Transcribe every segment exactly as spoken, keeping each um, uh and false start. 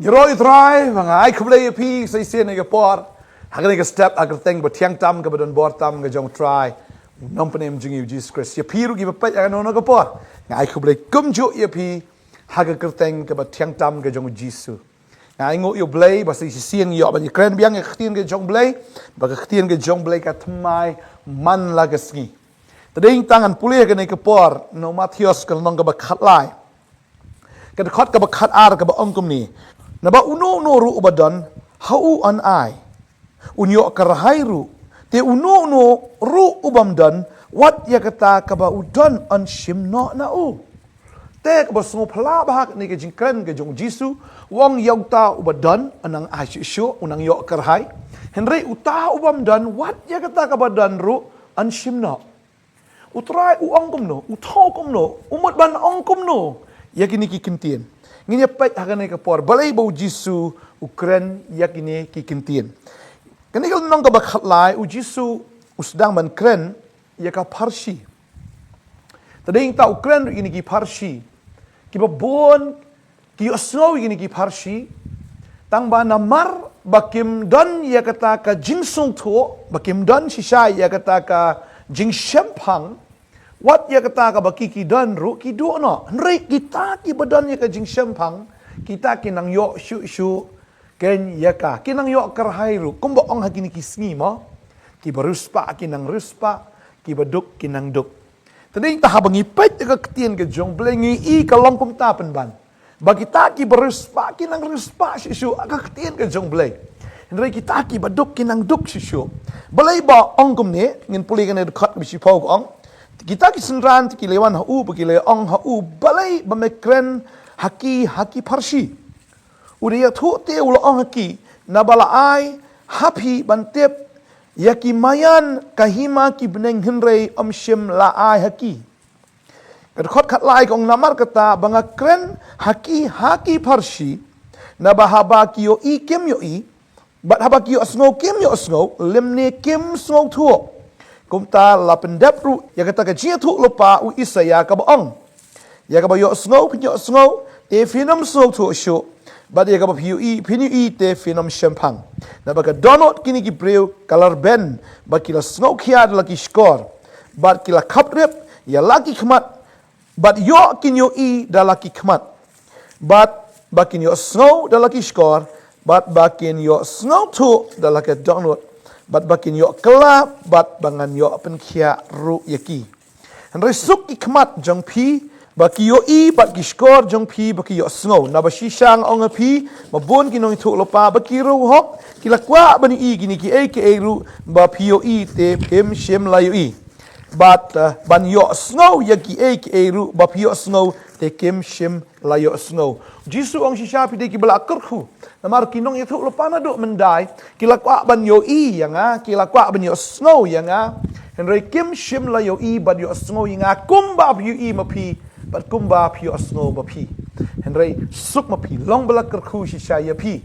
Ïaroh ïa u Trai, ba nga ai khublei ïa phi sa shisien ïa ka por. Ha kane ka step, ha ka kyrteng ba thiang tam, kaba don bor tam, ka jong u Trai, u nongpynim jong ngi u Jisu Khrist. Ïa phi ruh kiba peit ha kano kano ka por, nga ai khublei kumjuh ïa phi ha ka kyrteng kaba thiang tam ka jong u Jisu. Nga ainguh ïa u Blei ba sa shisien ngi ïoh ban ïakren biang ïa ka ktien ka jong u Blei, ba ka ktien ka jong u Blei ka thymmai man la ka sngi. Te dei tang ngan pule ha kane ka por na u Mathaios ka lynnong kaba khatlai, ka dkhot kaba khatar, kaba ong kumne: Naba uno uno ruh uba don, ha u yn ai, un ïoh kyrhai ruh; te uno uno ruh u bym don, wat ïa kata kaba u don yn shim noh na u. Te kaba sngewphylla bha ha kane ka jingkren ka jong u Jisu, u ong ïa uta uba don, un nang ai shuh shuh, un nang ïoh kyrhai. Hynrei uta u bym don, wat ïa kata kaba don ruh yn shim noh. U Trai u ong kumno, u thoh kumno, u mut ban ong kumno ïa kine ki kyntien? Ngin ïa peit ha kane ka por balei ba u Jisu u kren ïa kine ki kyntien. Kane ka lynnong kaba khatlai, u Jisu u sdang ban kren ïa ka pharshi. Te dei tang u kren ruh ïa kine ki pharshi, kiba bun ki ïohsngew ïa kine ki pharshi, tang ba namar ba kim don ïa kata ka jingsngewthuh, ba kim don shisha ïa kata ka jingshemphang, wat ïa kata kaba ki ki don ruh ki duh noh. Hynrei kita kiba don ïa ka jingshemphang, kita ki nang ïoh shuh shuh kein ïa ka, ki nang ïoh kyrhai ruh, kumba ong ha kine ki sngi mo, kiba riewspah ki nang riewspah, kiba duk ki nang duk. Te dei tang haba ngi peit ïa ka ktien ka jong u Blei ngi i ka long kumta pynban, ba kita kiba riewspah ki nang riewspah shuh shuh ha ka ktien ka jong u Blei. Hynrei kita kiba duk ki nang duk shuh shuh. Balei ba ong kumne? Ngin pule kane ka dkhot kaba shiphew, ka ong: Kita ki synran te ki la wan ha u, ba ki la ong ha u, Balei ba me kren ha ki, ha ki pharshi? U da ïathuh te u la ong ha ki, Naba la ai ha phi ban tip ïa ki maïan ka hima ki bneng, hynrei ym shym la ai ha ki. Ka dkhot khatlai ka ong: Namar kata ba nga kren ha ki, ha ki pharshi, naba haba ki ïohi kim ïohi, bad haba ki ïohsngew kim ïohsngew, lymne kim sngewthuh. Kumta la pyndep ruh ïa kata ka jingïathuhlypa u Isaïa kaba ong: Ïa kaba ïohsngew phin ïohsngew, te phin ym sngewthuh shuh; bad ïa kaba phi ïohi phin ïohi, te phin ym shemphang. Naba ka dohnud kine ki briew ka la rben, ba ki la sngewkhia da la ki shkor, bad ki la khaprip ïa la ki khmat, bad ïoh kin ïohi da la ki khmat, bad ba kin ïohsngew da la ki shkor, bad ba kin ïohsngewthuh da la ka dohnud, bad ba kin ïoh kylla, bad ba ngan ïoh pynkhiah ruh ïa ki. Hynrei suk ki khmat jong phi ba ki ïohi, bad ki shkor jong phi ba ki ïohsngew. Naba shisha nga ong ha phi, ba bun ki nongïathuhlypa bad ki riewhok ki la kwah ban ïohi kine kiei kiei ruh ba phi ïohi, te phim shym la ïohi, bad, eh, ban ïohsngew ïa kiei kiei ruh ba phi ïohsngew, te kim shym la ïohsngew. Jisu ong shisha, phi dei kiba la kyrkhu. Namar ki nongïathuhlypa naduh mynhyndai ki la kwah ban ïohi ïa nga, ki la kwah ban ïohsngew ïa nga, hynrei kim shym la ïohi bad ïohsngew ïa nga kumba phi ïohi ma phi, bad kumba phi ïohsngew ma phi. Hynrei suk ma phi, long ba la kyrkhu shisha ïa phi,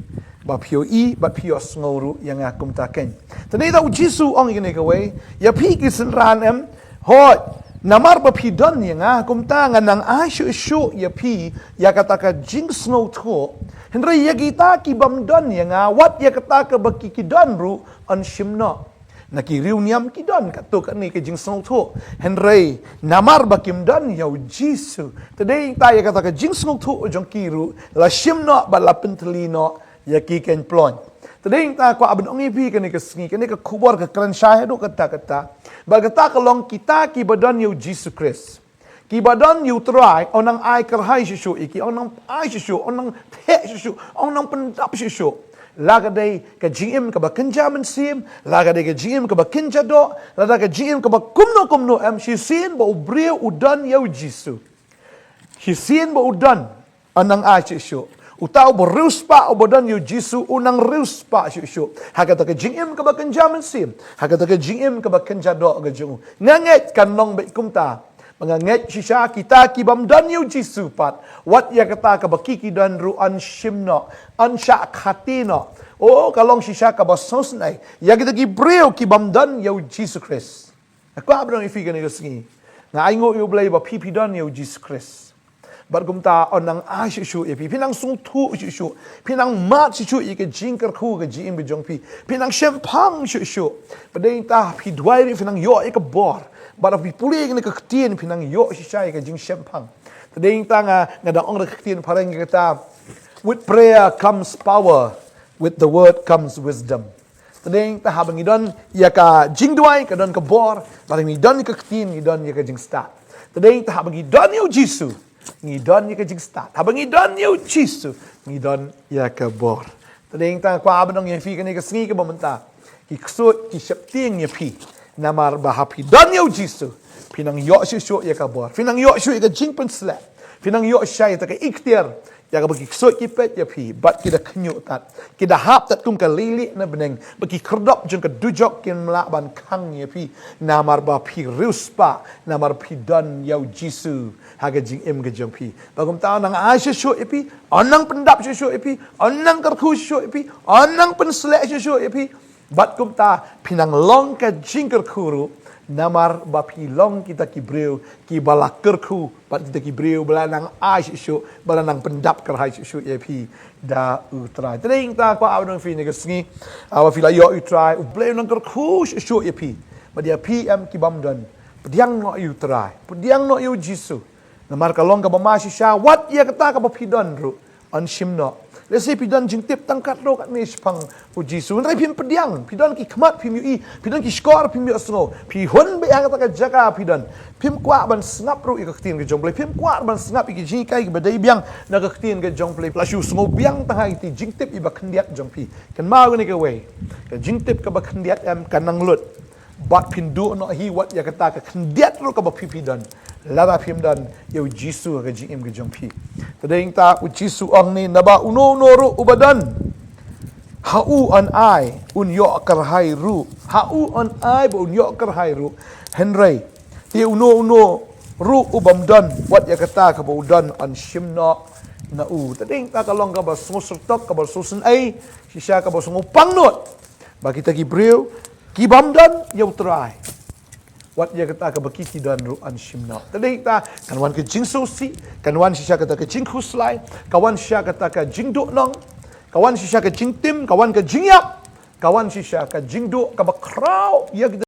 ba phi ïohi bad phi ïohsngew ruh ïa nga kumta kein. Te nangta u Jisu u ong ïa kane kawei, ïa phi ki synran, em, hooid, namar ba phi don ïa nga, kumta ngan nang ai shuh shuh ïa phi ïa kata ka jingsngewthuh. Hynrei ïa kita ki bym don ïa nga, wat ïa kata kaba ki ki don ruh yn shim noh. Na ki riewniam ki don katto katne ka jingsngewthuh, hynrei namar ba kim don ïa u Jisu, te dei tang ïa kata ka jingsngewthuh jong ki ruh la shim noh bad la pyntylli noh ïa ki kein ploiñ. Te dei tang kwah ban ong ïa phi kane ka sngi, kane ka khubor ka kren shai haduh katta katta, ba kata ka long kita kiba don ïa u Jisu Khrist. Kiba don ïa u Trai, un nang ai kyrhai shuh shuh ïa ki, un nang ai shuh shuh, un nang theh shuh shuh, un nang pyndap shuh shuh. La ka dei ka jingim kaba kynja mynsiem, la ka dei ka jingim kaba kynja doh, lada ka jingim kaba kumno kumno, em, shisien ba u briew u don ïa u Jisu, shisien ba u don, un nang ai shuh shuh. Uta uba riewspah, uba don ïa u Jisu, un nang riewspah shuh shuh ha kata ka jingim kaba kynja mynsiem, ha kata ka jingim kaba kynja doh ka jong u. Nga ngeit kan long beit kumta. Ba nga ngeit shisha kita ki bym don ïa u Jisu pat, wat ïa kata kaba ki ki don ruh yn shim noh, yn shah khati noh. Oh, ka long shisha kaba sngewsynei ïa kita ki briew ki bym don ïa u Jisu Khrist. Nga kwah ban ong ïa phi kane ka sngi, nga ainguh ïa u Blei ba phi phi don ïa u Jisu Khrist. Bad kumta yn nang ai shuh shuh ïa phi. Phin nang sngewthuh shuh shuh. Phin nang mad shuh shuh ïa ka jingkyrkhu ka jingim ka jong phi. Phin nang shemphang shuh shuh. Bad dei ta phi duwai ruh phin nang ïoh ïa ka bor. Bad phi pule ïa ka ktien phin nang ïoh shisha ïa ka jingshemphang. Te dei ta nga nga dang ong da ka ktien phareng ïa kata. With prayer comes power. With the word comes wisdom. Te dei ta haba ngi don ïa ka jingduwai ka don ka bor. Bad ngi don ïa ka ktien ngi don ïa ka jingstad. Te dei ta haba ngi don ïa u Jisu. Ngi don ïa ka jingstad. Haba ngi don ïa u Jisu. Ngi don ïa ka bor. Te dei ta kwah ban ong ïa phi kane ka sngi kaba mynta. Ki ksuid ki sheptieng ïa phi. Namar ba ha phi don ïa u Jisu. Phi nang ïoh shuh shuh ïa ka bor. Phi nang ïoh shuh ïa ka jingpynsleh. Phi nang ïoh shisha ïa ka iktiar. Ïa kaba ki ksuid ki peit ïa phi. Bad ki da khñiuh tat. Ki da hap tat kum ka lili na bneng. Bad ki khyrdop jong ka dujok kin ym lah ban khang ïa phi. Namar ba phi riewspah. Namar phi don ïa u Jisu. Ha ka jingim ka jong phi. Bad kumta nang ai shuh shuh ïa phi. Yn nang pyndap shuh shuh ïa phi. Yn nang kyrkhu shuh shuh ïa phi. Yn nang pynsleh shuh shuh ïa phi. Bad kumta phi nang long ka jingkyrkhu ruh. Namar ba phi long kita ki briew kiba la kyrkhu bad kita ki briew ba la nang ai shuh shuh ba la nang pyndap kyrhai shuh shuh ïa phi da u Trai. Te dei ta kwah ban ong ïa phi kane ka sngi. Haba phi la ïoh ïa u Trai u Blei u nang kyrkhu shuh shuh ïa phi. Bad ïa phi em kibym don. Pdiang noh ïa u Trai. Pdiang noh ïa u Jisu. Namar ka long kaba ma shisha wat ïa kata kaba phi don ruh. Yn shim noh. Lehse phi don jingtip tang katto katne shaphang u Jisu. Hynrei phim pdiang, phi don ki khmat phim ïohi, phi don ki shkor phim ïohsngew. Phi hun beit ha kata ka jaka phi don. Phim kwah ban sngap ruh ïa ka ktien ka jong u Blei. Phim kwah ban sngap ïa ki jinghikai kiba dei biang na ka ktien ka jong u Blei. La shu sngew biang tang ha ïa ki jingtip iba khyndiat jong phi. Kynmaw kane kawei. Ka jingtip kaba khyndiat em kan nang lut. Bad phin duh noh hi wat ïa kata ka khyndiat ruh kaba phi phi don. Lada phim don ïa u Jisu ha ka jingim ka jong phi. Te dei ta u Jisu ong ne naba uno uno ruh uba don. Ha u yn ai un ïoh kyrhai ruh. Ha u yn ai bad un ïoh kyrhai ruh. Hynrei te uno uno ruh ubym don wat ïa kata kaba u don yn shim noh na u. Te dei ta ka long kaba sngewsyrtok kaba sngewsynei shisha kaba sngewpang noh. Ba kita ki briew kibym don ïa u Trai. Wat ïa kata kaba ki ki don ruh yn shim noh. Te dei ta kan wan ka jingsngewsih, kan wan shisha kata ka jingkhuslai, kan wan shisha kata ka jingduhnong, kan wan shisha ka jingtim, kan wan ka jingïap, kan wan shisha ka jingduh kaba khraw ïa kita